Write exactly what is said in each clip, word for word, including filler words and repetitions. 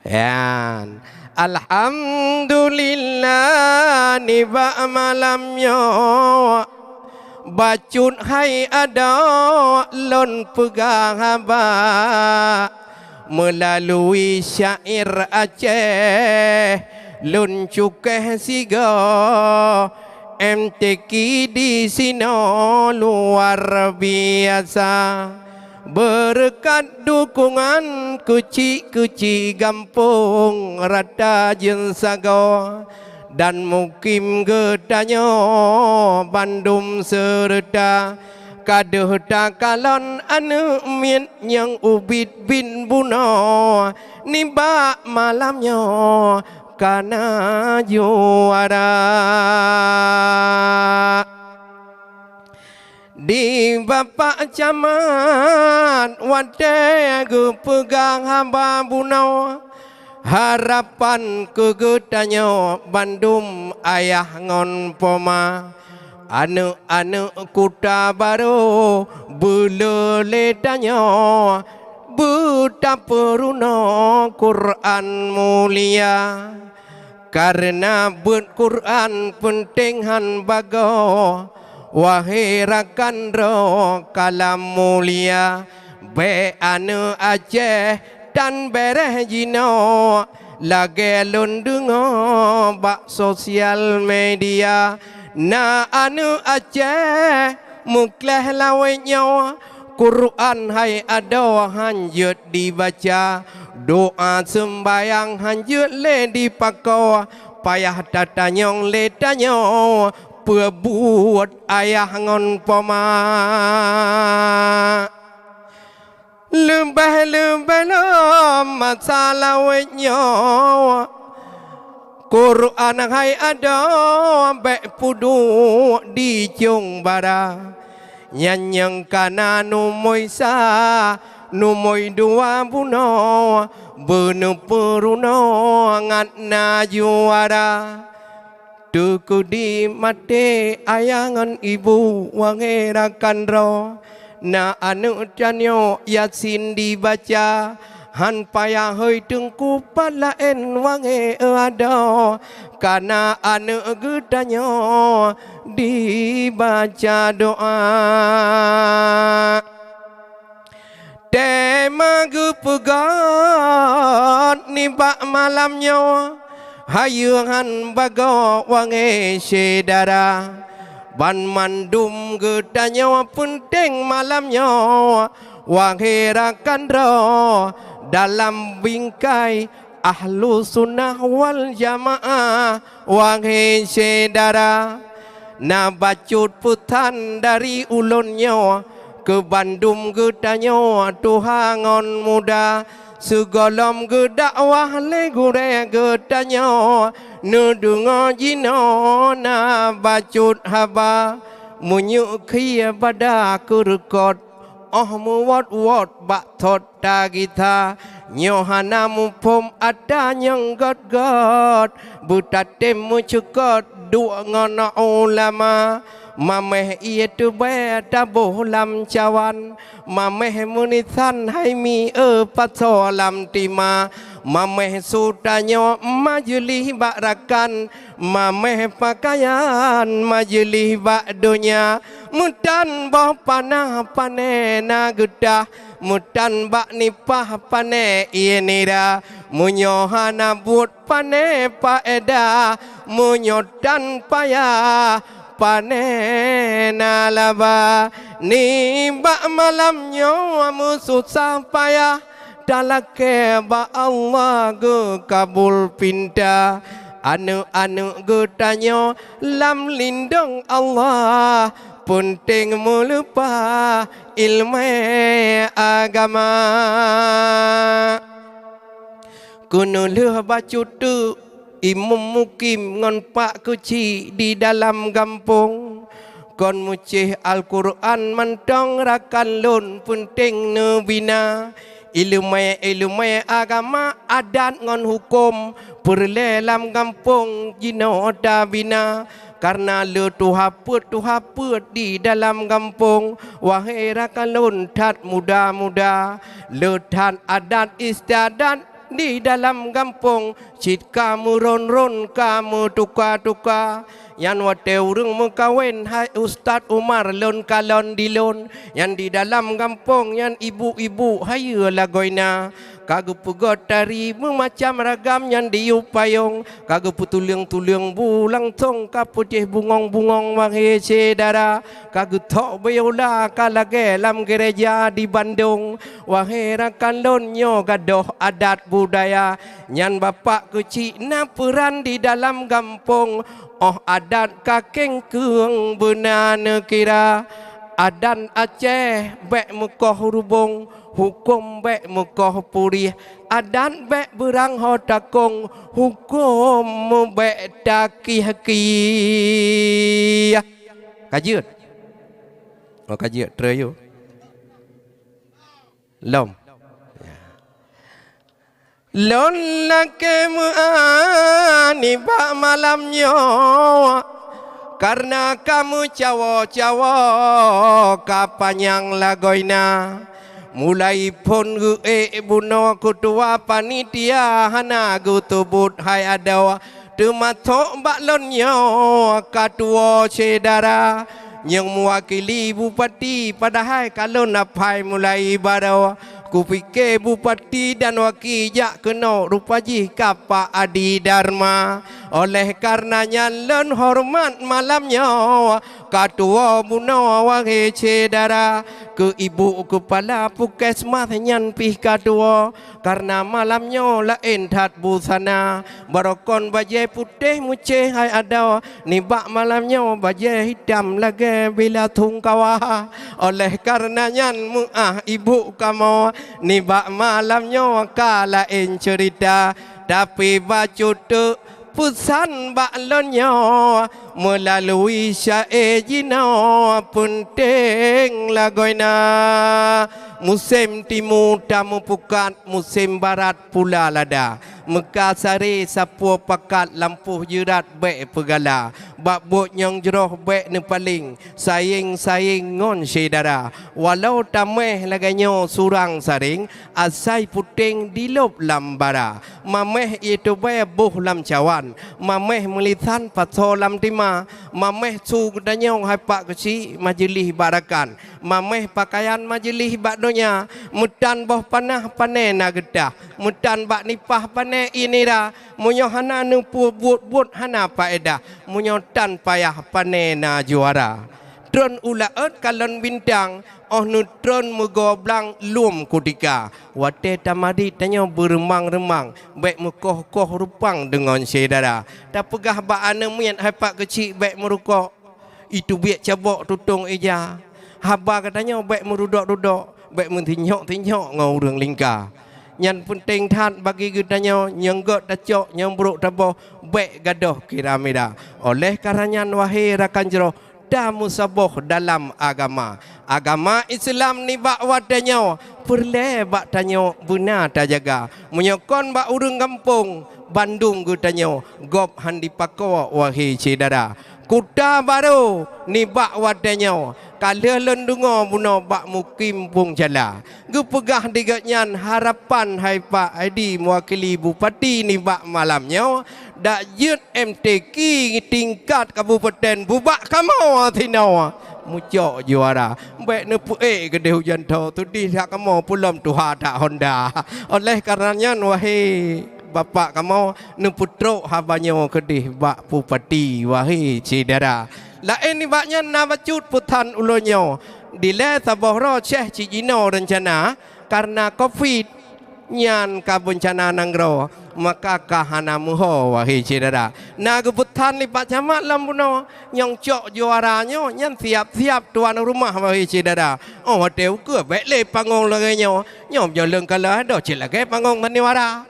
Yan. Alhamdulillah, nibak malam nyoe, bacut hai adoe lôn peugah haba. Meulalui syair Aceh lôn cukéh sigoe, M T Q disinoe luar biasa. Beureukat dukungan keuchik-keuchik gampông rata jeuet sagoe, dan mukim geutanyoe bandum seureuta. Ka deuh takalon aneuëk miet nyang ubit bin bunoe, nibak malam nyoe kana juara. Di Bapak Camat watée geupeugah haba bunoe, harapan keu geutanyoe bandum ayah ngon poma. Aneuëk-aneuëk kuta barô beulé lé tanyoe beutapeurunoe Quran mulia. Kareuna beuet Quran peunteng hán bagoe, wahé rakan droe kalam mulia. Bék aneuëk Aceh tan béréh jinoe, lagée lôn deungoe bak sosial media. Na aneuëk Aceh meukléh lawét nyoe, Quran hai adoe hán jeuet dibaca, doá seumbayang hán jeuet lé dipakoe, payah tatanyong lé tanyoe peue buet ayah ngon poma. Leubeh-leubeh lom masa lawét nyoe, Quran hai adoe bék peuduek di cong bara. Nyan nyang kana numoi sa, numoi dua bunoe, beuneupeurunoe ngat na juara. Teukeudi maté ayah ngon ibu, wahé rakan droe, na aneuëk tanyoe Yasin dibaca, hán payah hôi teungku pat laén wahé adoe, kana aneuëk geutanyoe dibaca doá. Teuma geupeugét nibak malam nyoe, hayeue hán bagoe wangée syedara. Banmandum geutanyoe peunteng malam nyoe, wahé rakan droe dalam bingkai Ahlussunnah wal Jamaah, wahé syedara. Na bacut peusan dari ulôn nyoe keu bandum geutanyoe tuha ngon muda, sigohlom geudakwah lé gurée geutanyoe, neudeungoe jinoe na bacut haba. Meunyoe khie bada keureukot, óh meuwot-wot bak thot tagita, nyoe hana muphom atra nyang gét-gét, beutatem meucukot duek ngon ulama. Maméh ié teubée taboh lam cawan, maméh meunisan hai mi eu pasoe lam tima, maméh su tanyoe majeulih bak rakan, maméh peukayan majeulih bak donya. Meutan boh panah pané na geutah, meutan bak nipah pané ié nira. Meunyoe hana buet pané paédah, meunyoe tan payah pané na laba. Nibak malam nyoe meususah payah, talakée bak Allah geukabul pinta. Aneuëk-aneuëk geutanyoe lam lindong Allah, peunteng meuleupah ileumé agama. Keuneulheueh bacut teuk imum mukim ngon pak keuchik di dalam gampông, kon meucéh Alquran mantong rakan lôn peunteng neubina. Ileumé-ileumé agama, adat ngon huköm peureulée lam gampông jinoe tabina. Kareuna le tuha peuet-tuha peuet di dalam gampông, wahé rakan lôn that muda-muda, le that adat istiadat Di dalam gampông cit ka meuron-ron, ka meutuka-tuka. Nyan watée ureuëng meukawen hai Ustaz Umar lôn kalon dilôn. Nyan di dalam gampông nyan ibu-ibu hayeue lagoina. Ka geupeugét tari meumacam ragam nyan diyueb payong. Ka geupeutuleueng-tuleueng bu langsong ka putéh bungong-bungong wahé syedara. Ka geuthok biola ka lagée lam gereja di Bandung. Wahé rakan lôn nyoe gadôh adat budaya. Nyan bapak keuchik na peuran di dalam gampông. Óh adat ka kéngkeung beuna neukira. Adat Aceh bék meukoh rubông, hukôm bék meukoh purieh. Adat bék beurang ho takong, hukôm bék takieh-kieh. Ka jeuet? Oh, ka jeuet. Treuk yue. Lom. Lôn lakée meu'ah nibak malam nyoe, kareuna ka meucawo-cawo ka panyang lagoina. Mulai phon geuék bunoe keutua panitia hana geuteubuet hai adoe, teumasok bak lôn nyoe ka tuwoe syedara nyang meuwakili bupati, padahai ka lôn aphai mulai baroe. Kupike bupati dan waki jak keunoe, rupa jih ka Pak Adi Darma. Oleh kareuna nyan lôn horeumat malam nyoe ka tuwoe bunoe wahé syedara. Keu ibu keupala puskesmas nyan pih ka tuwoe, kareuna malam nyoe laén that busana. Barokon bajée putéh meucéh hai adoe, nibak malam nyoe bajée hitam lagée bila sungkawa. Oleh kareuna nyan meu'ah ibu kamoe, nibak malam nyoe ka laén ceurita, tapi bacut teuk peusan bak lôn nyoe meulalui syaé jinoe peunteng lagoina. Musém timu tameupukat, musém barat pula lada. Meuka saré sapeue pakat, lampôh jeurat bék peugala. Bak buet nyang jroh bék neupaleng, sayeng-sayeng ngon syedara. Walau taméh lagée nyoe surang saréng, asai puténg dilôb lam bara. Maméh ié tubée boh lam cawan, maméh meulisan pasoe lam tima, maméh su geutanyoe hai pak keuchik majeulih bak rakan, maméh pakaian majeulih bak donya, meutan boh panah pané na geutah, meutan bak nipah pané ié nira, meunyoe hana neupeubuet-buet hana paedah, meunyoe tan payah pané na juara. Tron u laôt kalon bintang, óh neutron meugoe blang lom kutika. Watée tamarit tanyoe beureumang-reumang, bék meukoh-koh rupang deungon syedara. Tapeugah bak aneuk miet hai pak keuchik bék meurukok, iteubiet cabok tutong ija. Haba geutanyoe bék meurudok-rudok, bék meusinyok-sinyok ngon ureuëng lingka. Nyan peunteng that bagi geutanyoe nyang gét tacok, nyang brok taboh, bék gadôh kira mira. Oleh kareuna nyan, wahé rakan jroh, tameusaboh dalam agama. Agama Islam nibak watée nyoe peureulée bak tanyoe beuna tajaga. Meunyoe kon bak ureuëng gampông, bandum geutanyoe gob hán dipakoe, wahé syedara. Kuta Barô nibak watée nyoe ka lheueh lôn deungoe bunoe bak mukim Bông Jala. Geupeugah di gobnyan harapan hai Pak Adi meuwakili bupati nibak malam nyoe, dak jeuet M T Q tingkat kabupaten bubak kamoe sinoe mucok juara. Bék neupeuék keudeh ujan tho, teudih that kamoe peulom tuha that honda. Oleh kareuna nyan, wahé bapak kamoe, neupeutrok haba nyoe keudeh bak bupati, wahé syedara. Laén nibak nyan na bacut peusan ulôn nyoe, dilée saboh droe syeh cit jinoe reuncana kareuna covid nyan ka beuncana nanggroe, maka ka hana meuho, wahé syedara. Na geupeusan lé Pak Camat lam bunoe, nyang cok juara nyoe nyan siab-siab tuan rumah, wahé syedara. Oh, watée ukeue bék lé pangong lagée nyoe, nyoe meunyoe leueng kalon adoh cit lagée pangong sandiwara.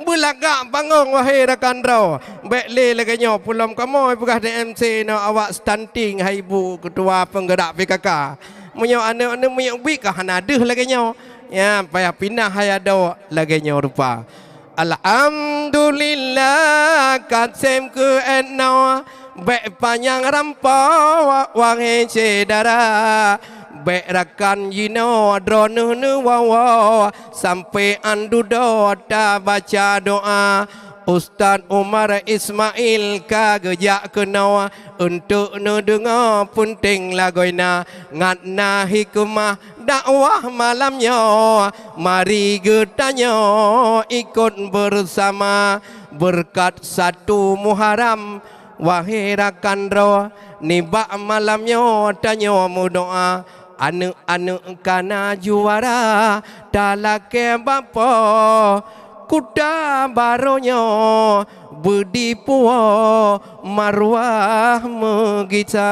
Beulagak pangong, wahé rakan droe. Bék lé lagée nyoe, peulom kamoe peugah di M C nyoe awak stunting hai ibu keutua peunggerak P K K. Meunyoe aneuk-aneuk miyueb biet ka hana deuh lagée nyoe, nyan payah pinah hai adoe lagée nyoe rupa. Alhamdulillah, kasem keu etnoe, bék panyang rampoe, wahé syedara. Bék rakan jinoe droeneuh neuwoe-woe, sampoe 'an dudoe tabaca doa. Ustaz Umar Ismail ka geujak keunoe, untuk neudeungoe peunteng lagoena, ngat na hikmah dakwah malam nyoe. Mari geutanyoe ikot beusama, beureukat satu Muharram. Wahé rakan droe, nibak malam nyoe tanyoe meudoa, aneuëk-aneuëk kana juara, talakée bak Po. Kuta barô nyoe beudipuwoe maruah meugisa.